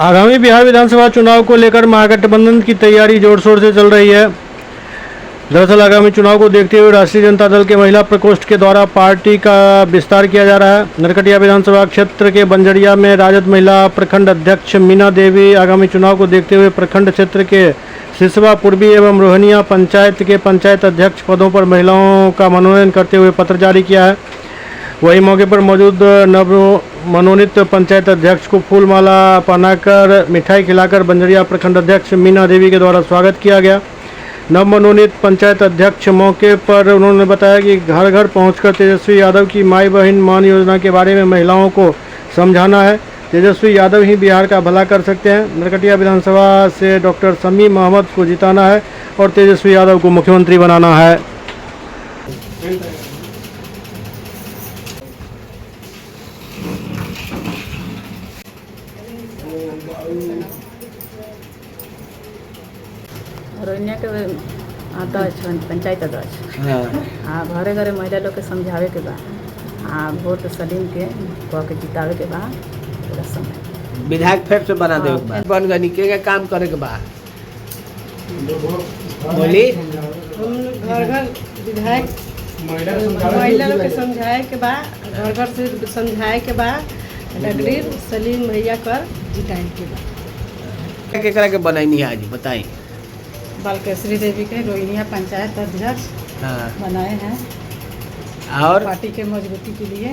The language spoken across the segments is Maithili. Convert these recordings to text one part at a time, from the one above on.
आगामी बिहार विधानसभा चुनाव को लेकर महागठबंधन की तैयारी जोर शोर से चल रही है। दरअसल आगामी चुनाव को देखते हुए राष्ट्रीय जनता दल के महिला प्रकोष्ठ के द्वारा पार्टी का विस्तार किया जा रहा है। नरकटिया विधानसभा क्षेत्र के बंजरिया में राजद महिला प्रखंड अध्यक्ष मीना देवी आगामी चुनाव को देखते हुए प्रखंड क्षेत्र के सिसवा पूर्वी एवं रोहनिया पंचायत के पंचायत अध्यक्ष पदों पर महिलाओं का मनोनयन करते हुए पत्र जारी किया है। वहीं मौके पर मौजूद नव मनोनीत पंचायत अध्यक्ष को फूल माला पहनाकर मिठाई खिलाकर बंजरिया प्रखंड अध्यक्ष मीना देवी के द्वारा स्वागत किया गया। नव मनोनीत पंचायत अध्यक्ष मौके पर उन्होंने बताया कि घर घर पहुंचकर तेजस्वी यादव की माई बहन मान योजना के बारे में महिलाओं को समझाना है। तेजस्वी यादव ही बिहार का भला कर सकते हैं। नरकटिया विधानसभा से डॉक्टर शमीम अहमद को जिताना है और तेजस्वी यादव को मुख्यमंत्री बनाना है। रोहिणिया के अध्यक्ष पंचायत अध्यक्ष। आ घरे घरे महिला लोग के समझावे के बा आ वोट सलीम के कह के जितावे के बा पूरा समय। विधायक फेर से बना देवे के बा। बन गनी के के काम करे के बा बोली। हम लोग घर घर विधायक महिला लोग के समझाए के बा, घर घर से समझाए के बा, डॉक्टर सलीम भैया कर जिताए के बा। केकरा के बनैनी है आज बताई। बालकेश्वरी देवी के रोहिणिया पंचायत अध्यक्ष बनाए हैं। और पार्टी के मजबूती के लिए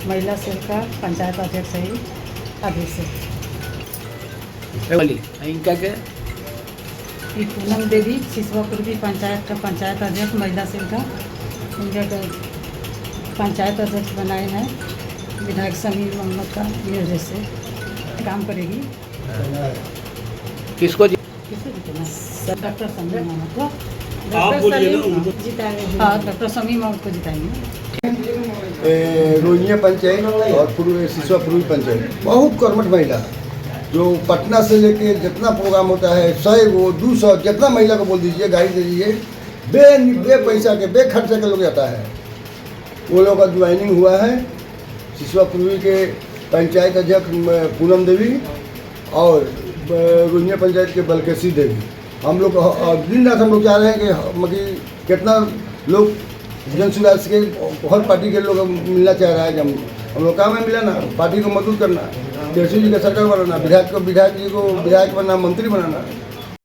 महिला सेल का पंचायत अध्यक्ष ही अभी से। बोली इनका के ये पूनम देवी सिसवा पूर्वी पंचायत का पंचायत अध्यक्ष महिला सेल का इनका का पंचायत अध्यक्ष बनाए हैं। विधायक समीर मोहम्मद का निर्देश से काम करेगी। किसको किसको जितना डॉक्टर समीर मोहम्मद को। डॉक्टर सलीम जिताए। हाँ, डॉक्टर समीर मोहम्मद को जिताएंगे। रोहिणिया पंचायत और पूर्व सिसवा पूर्वी पंचायत बहुत कर्मठ महिला जो पटना से लेके जितना प्रोग्राम होता है 100 गो 200 जितना महिला को बोल दीजिए गाड़ी दे दीजिए बे बे पैसा के बे खर्चे के लोग जाता है। वो लोग का ज्वाइनिंग हुआ है। सिसवा पूर्वी के पंचायत अध्यक्ष पूनम देवी और रोहिणिया पंचायत के बलकेशी देवी। हम लोग दिन रात हम लोग चाह रहे हैं कि मतलब कितना लोग जन सुराज के हर पार्टी के लोग मिलना चाह रहा है कि हम लोग काम है मिला ना, पार्टी को मजबूत करना, तेजस्वी जी का सरकार बनाना, विधायक को विधायक जी को विधायक बनाना, मंत्री बनाना।